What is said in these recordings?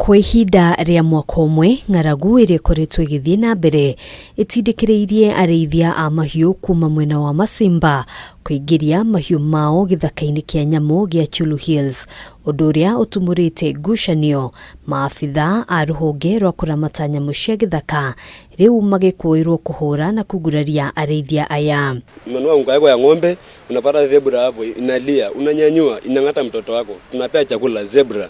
Kwa ihinda rĩa mwaka ũmwe, ng'aragu ĩrĩa ĩkoretwo ĩgĩthiĩ na mbere ĩtindĩkĩrĩirie arĩithia a mahiũ kuma mwena wa Masimba kũingĩria mahiũ mao gĩthaka-inĩ kĩa nyamũ gĩa Chyulu Hills, ũndũ ũrĩa ũtumũrĩte ngucanio. Maabitha a rũhonge rwa kũramata nyamũ cia gĩthaka rĩu magĩkũĩrwo kũhũra na kuguraria arĩithia aya. Umenunua unga yako ya ng'ombe, unapata zebra hapo inalia, unanyanyua, inang'ata mtoto wako. Tunapea chakula zebra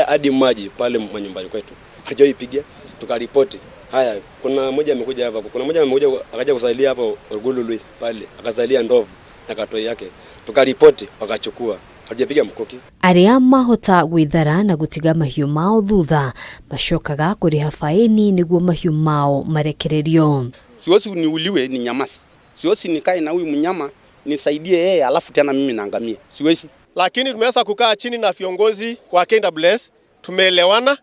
hadi maji pale manyumbani kwetu. Hatujaipiga, tukaripoti. Haya, kuna mmoja amekuja hapa, kuna mmoja amekuja akaja kusalia hapo Orgulului pale, akasalia ndovu na katoi yake. Tukaripoti, wakachukua. Hatujapiga mkuki. Arĩa mahota gwĩthara na gũtiga mahiũ mao thutha macokaga kũrĩha faĩni nĩguo mahiũ mao marekererio. Siwezi niuliwe ni nyamasi, siwezi nikae na huyu mnyama nisaidie yeye alafu tena mimi naangamia, siwezi. Lakini tumeweza kukaa chini na viongozi wa KWS, tumeelewana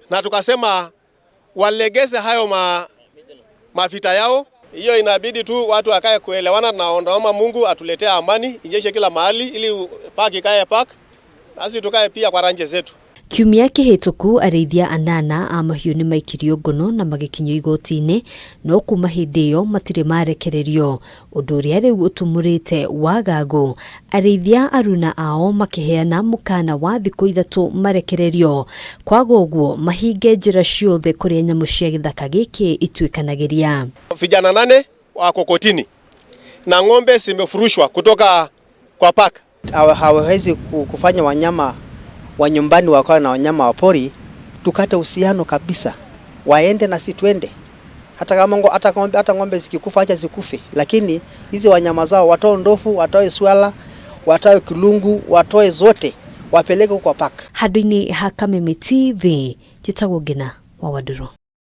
na tukasema walegeze hayo mavita yao. Hiyo inabidi tu watu wakae kuelewana, na naomba Mungu atuletee amani, inyeshe kila mahali ili park ikae park, nasi tukae pia kwa ranches zetu. Kiumia kĩhĩtũku arĩithia anana a mahiũ nĩ maikirio ngono na magĩkinyio igoti-inĩ, no kuma hĩndĩ ĩyo matirĩ marekererio, ũndũ ũrĩa rĩu ũtumũrĩte wagagu. Arĩithia aruna ao makĩheana mũkana wa thikũ 3 marekererio, kwaga ũguo mahinge njĩra ciothe kũrĩa nyamũ cia gĩthaka gĩkĩ ituĩkanagĩria. Vijana 8 wako kotini na ng'ombe zimefurushwa kutoka kwa park. Hawawezi kufanya wanyama wa nyumbani wakawa na wanyama wa pori, tukate uhusiano kabisa, waende na si twende. Hata kama hata ng'ombe zikikufa acha zikufe, lakini hizi wanyama zao watoe ndovu, watoe swala, watoe kulungu, watoe zote, wapeleke kwa park. Handũ-inĩ ha Kameme TV, njĩtagwo Ngina wa Wandũrũ.